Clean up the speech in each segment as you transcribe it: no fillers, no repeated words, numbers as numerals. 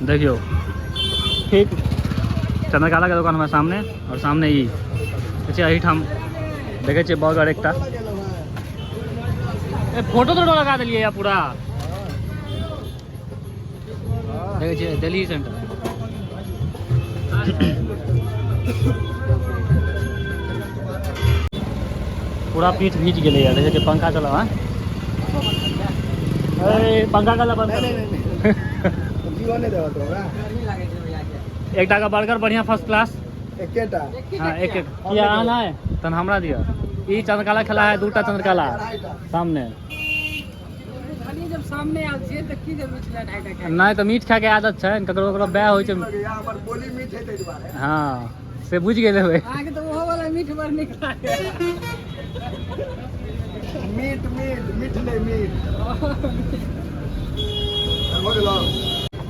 देखियौ ठीक चंद्रकला के दोकान हमरा सामने और सामने ई अच्छा एहिठाम देखै छियै बर्गर एकटा। ए फोटो तोटो लगा देलियै या पूरा। देखै छियै दिल्ली सेंटर। पूरा पीठ भीज गेलै यार। देखै छियै पंखा चला। हाँ ए पंखा कला बंद। नहीं नहीं नहीं जीवन नहीं देवा तो हमरा। एकटा का बर्गर बढ़िया फर्स्ट क्लास। एकेटा। हाँ एक एक किया आना है तहन हमरा दिअ। ई चंद्रकला खेला है दूटा चंद्रकला सामने। जब सामने आयल छियै तऽ की जरूरत छलै ढाई टा? नहि तऽ मीट खायके आदत छै, ककरो ककरो बैह होइ छै। हमर बोली मीठ है ताहि दुआरे। हाँ से बुझि गेल हेबै। अहाँके तऽ ओहो वाला मीठ बड़ नीक लागै। मीट मीट मीठ नहीं मीट भऽ गेलौ।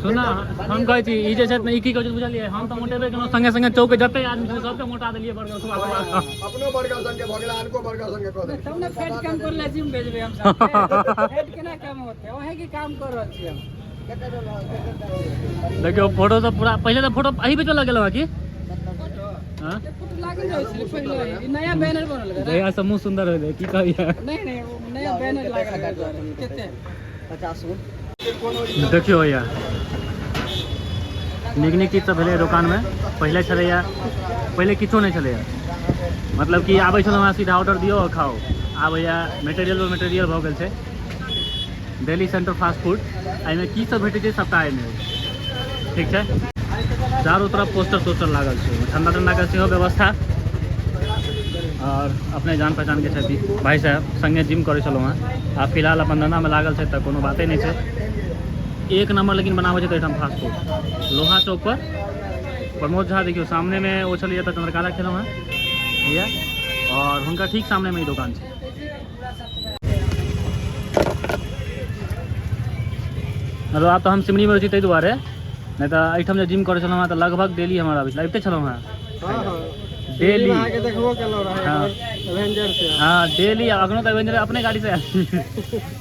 सुन हम कहै छी ई जे छै ने ई की कहै छै बुझलियै? हम तऽ मोटेबे केलहुँ, संगे संगे चौक जते आदमी छै सबके मोटा देलियै बर्गर खुआ खुआ कऽ। अपनो बर्गर संगे भऽ गेल, अनको बर्गर संगे कऽ देलियै। तब ने फैट कम कर ले जिम भेजबै हम सब। फैट केना कम होतै? ओहे के काम कर रहल छियै हम। देखियौ फोटो सब पूरा। पहिले तऽ फोटो एही बीच में लगेलहुँ हँ की? हाँ? फोटो लागल रहै छलै पहिले, ई नया बैनर बनल रहै। जहिया से मुँह सुन्दर होलै की कहैया। नहीं नहीं, वो नया बैनर लागल रहै दुआरे। कते? 50। देखियौ भैया नीक नीक चीज सब भेलै दोकानमे। पहिले छलैया, पहिले किछो नहि छलैया, मतलब कि आबै छलहुँ अहाँ सीधा ऑर्डर दियौ आओर खाउ। आब भैया मटेरियल पर मटेरियल भऽ गेल छै। दिल्ली सेंटर फास्ट फूड, एहिमे की सब भेटै छै सबटा एहिमे। ठीक छै, चारू तरफ पोस्टर तोस्टर लागल छै। ठंडा ठंडा के सेहो व्यवस्था। और अपने जान पहचान के छथि भाई साहब, संगे जिम करै छलहुँ हँ। आ फिलहाल अपन धंधामे लागल छै तऽ कोनो बाते नहि छै। एक नंबर लेकिन बनाबै छै तऽ एहिठाम फास्ट फूड लोहा चौक पर प्रमोद झा। देखियौ सामनेमे ओ छलैया तऽ चंद्रकला खेलहुँ हँ भैया, और हुनका ठीक सामनेमे ई दोकान छै। मतलब आब तऽ हम सिमरीमे रहै छी ताहि दुआरे, नहि तऽ एहिठाम जे जिम करै छलहुँ हँ तऽ लगभग डेली हमर आबै छलै, अबिते छलहुँ हँ डेली। अहाँके देखबो केलहुँ रहै। हाँ। एवेंजर से। हाँ डेली, अखनो तऽ एवेंजर अपने गाड़ी से आयल।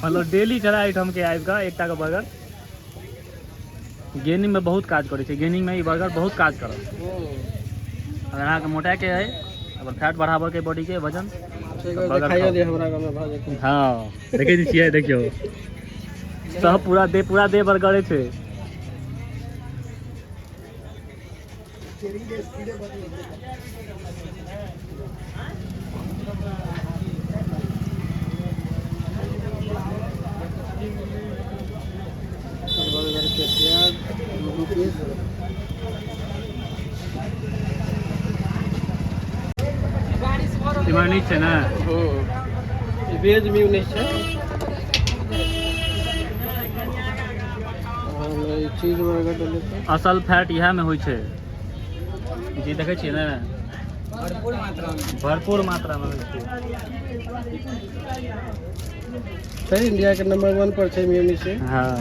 मतलब डेली छलै एहिठाम के आबि कऽ एकटा के बर्गर। गेनिंग में बहुत काज करै छै, गेनिंग में ई बर्गर बहुत काज करत। अगर अहाँके मोटाके अइ, अगर फैट बढ़ाबऽके बॉडी के वजन ठीक है, बर्गर देखाइयो खाउ। दिअ हमरा गाँवमे भऽ जेतै। हाँ देखै छियै, देखियौ सब पूरा देह, पूरा देह बर्गरे छै। बर्गर के प्याज दू पीस। इमहर नीक छै ने? ई वेज मेयोनीज छै और ई चीज बर्गर डले छै। असल फैट इएहमे होइ छै जी, देखै छियै ने? भरपूर मात्रा में। भरपूर मात्रामे होइ छै। छै इंडिया के नंबर 1 पर छै मेयोनीज छै। हाँ।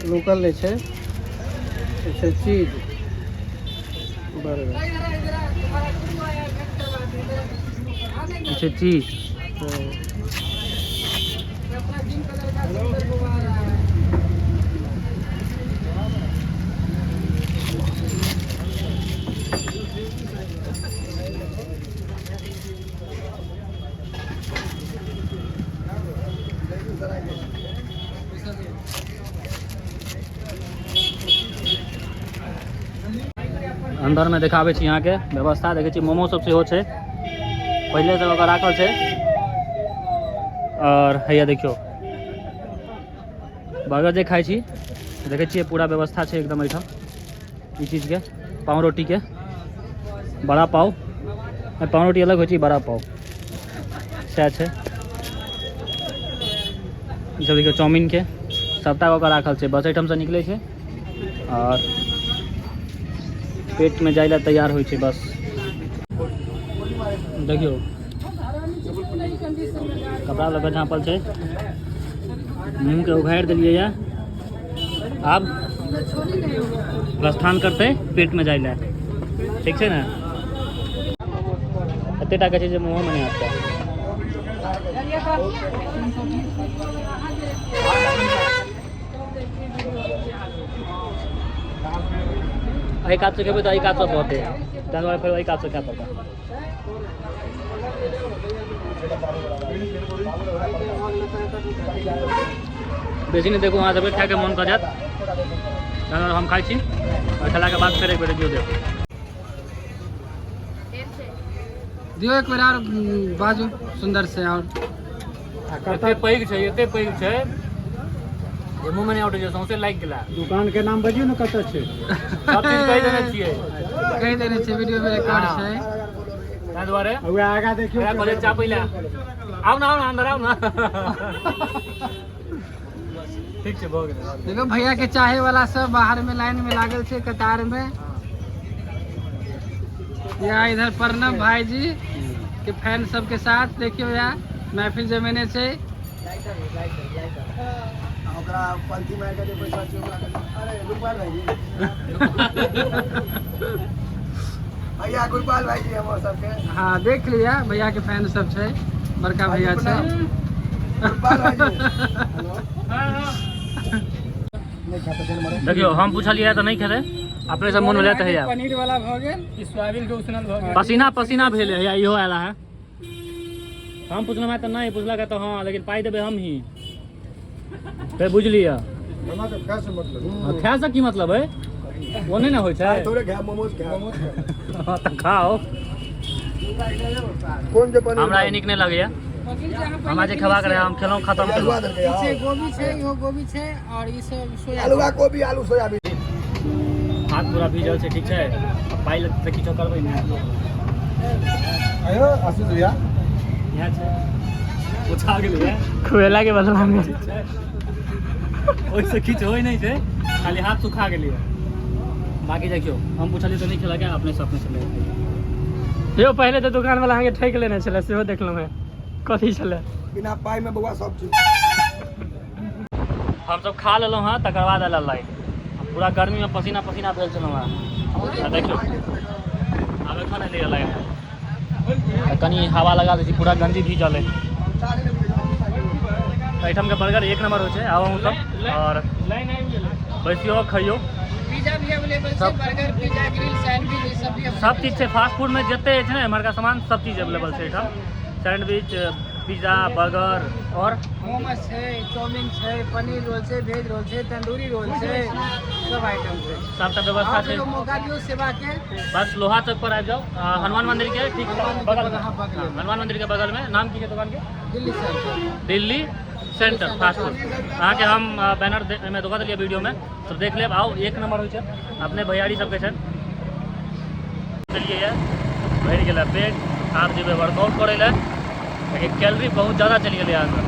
लोकल नहि छै। ई छै चीज बर्गर। ई छै चीज। हाँ। अपना जिम का लड़का सुंदर कुमार है। अंदरमे देखाबै छी अहाँके व्यवस्था। देखै छी मोमो सब सेहो छै, पहिले से ओकर राखल छै। और हैया देखियौ बर्गर जे खाइ छी, देखै छियै पूरा व्यवस्था छै एकदम एहिठाम ई चीजके। पाव रोटीके बड़ा पाव, नहि, पाव रोटी अलग होइ छै, बड़ा पाव सएह छै। ई सब देखियौ चाउमीनके सबटा ओकर राखल छै। बस एहिठामसँ निकलै छै और पेटमे जाइ लए तैयार होइ छै। बस देखियौ कपड़ा लऽ कऽ झाँपल छै, मुँहके उघारि देलियै यऽ। आब प्रस्थान करतै पेटमे जाइ लए। ठीक छै ने? एते टाके छै जे मुँहोमे नहि अटकै। एहि कातसँ खेबै तऽ एहि कातसँ बहतै, ताहि दुआरे फेर एहि कातसँ खाय पड़तै। बेसी नहि देखू, अहाँ सबके खायके मोन कऽ जायत। ताहि दुआरे हम खाइ छी आओर खेलाके बाद फेर एक बेर रिव्यू देब। दियौ एक बेर आओर बाजू सुन्दर से आओर। एते पैघ छै, एते पैघ छै जे मुँहमे नहि अटै छै, सौंसे लागि गेला। दुकान के नाम बजियौ ने, कतऽ छै? सब चीज कहि देने छियै। कहि देने छै, वीडियो में रिकॉर्ड छै। ताहि दुआरे वएह आगा देखियौ। एकरा कहलियै चापै लए आउ ने, आउ ने, अन्दर आउ ने। ठीक छै, भऽ गेलै। देखो, भैया के चाहे वाला सब बाहर में लाइन में लागल छै, कतार में। या इधर प्रणब भाई जी के फैन सबके साथ देखियो, या महफिल जमेने छै। ओकरा पलथी मारि के जे पैसा छै ओकरा कहै, अरे गोपाल भाईजी, भैया, गोपाल भाईजी हमर सबके। हाँ, देख लिया, भैया के फैन सब छै, बड़का भैया छै। गोपाल भाईजी, हेलो। नहि खाता छै मरे। देखियौ, हम पुछलियै तऽ नहि खेलै, अपने सब मोन भेलै तऽ हैया। पनीर वाला भऽ गेल, सोयाबीन के उसनल भऽ गेल। पसीना पसीना भेलै। हैया इहो आयल है। हम पुछलहुँ हैं तऽ नहि पुछलक तऽ हँ, लेकिन पाइ देबै हम ही फेर, बुझलियै? हमरा तऽ खाय से मतलब। खाय से की मतलब है? ओ नहि ने होइ छै। थोड़े खाय, मोमोज खाय। हँ, तऽ खाओ। कोन जे पनीर? हमरा ई नीक नहि लगैया। हमरा जे खेबाक रहै हम खेलहुँ, खतम अल्हुआ केलहुँ। देलकै। ई छै गोभी छै, इहो गोभी छै और ई सब सोया। आलूआ गोभी, आलू सोयाबीन। हाथ पूरा भीजल छै। ठीक छै, आब पाइ लगतै तऽ किछो करबै ने। आयो आशीष भैया। इएह छै, पूछा गेलै। खुएला के बदला में। ओहिसँ किछु होइ नहि छै, खाली हाथ सुखा गेलै। बाकी देखियौ, हम पुछलियै तऽ नहि खेलक, अपने से अपने से ले। यौ, पहिले तऽ दुकान वाला अहाँके ठकि लेने छलै, सेहो देखलहुँ हेँ। कथी छलै? बिना पाइ में बौआ सब चीज। हमसब खा लेलहुँ हँ, तकर बाद आयल लाइट। पूरा गर्मीमे पसीना पसीना भेल छलहुँ हँ। आ देखियौ, आब एखन एलैए लाइट, तऽ कनि हवा लगा दै छी, पूरा गंजी भीजल अइ। एहिठामके बर्गर एक नंबर होइ छै। आब अहूँ सब आओर लाइन आबि गेलै। बैसियो, खइयो। पिज्जा भी अवेलेबल छै। बर्गर, पिज्जा, ग्रिल, सैंडविच, ई सब भी। सब चीज छै। फास्ट फूडमे जते छै ने एम्हरका सामान, सब चीज अवेलेबल छै एहिठाम। सैंडविच, पिज्जा, बर्गर आओर मोमोज छै, चाउमीन छै, पनीर रोल छै, भेज रोल छै, तंदूरी रोल छै, सब आइटम छै। सबटा व्यवस्था आउ छै। कहियो मौका दियौ सेवा के। बस लोहा चौक पर आबि जाउ, हनुमान मंदिर के ठीक बगल में। हाँ, बगल में। हनुमान मंदिर के बगल में। नाम की छै दुकान के? Delhi centre. Delhi centre fast food. अहाँके हम बैनर एहिमे दऽ देलियै वीडियोमे, सब देख लेब। आउ, एक नंबर होइ छै, अपने भैयारी सबके छै। चलिए, ये भरि गेलै पेट, आब जेबै वर्कआउट करै लए, कियाकि कैलोरी बहुत ज्यादा चलि गेलै अन्दर।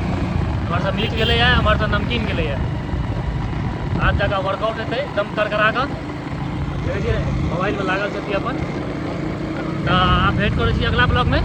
हमर सब मीट गेलैए, हमर सब नमकीन गेलैए। आज जाकऽ वर्कआउट हेतै एकदम करकरा कऽ। देखै छियै, मोबाइलमे लागल छथि अपन। तऽ आब भेँट करै छी अगला ब्लॉगमे।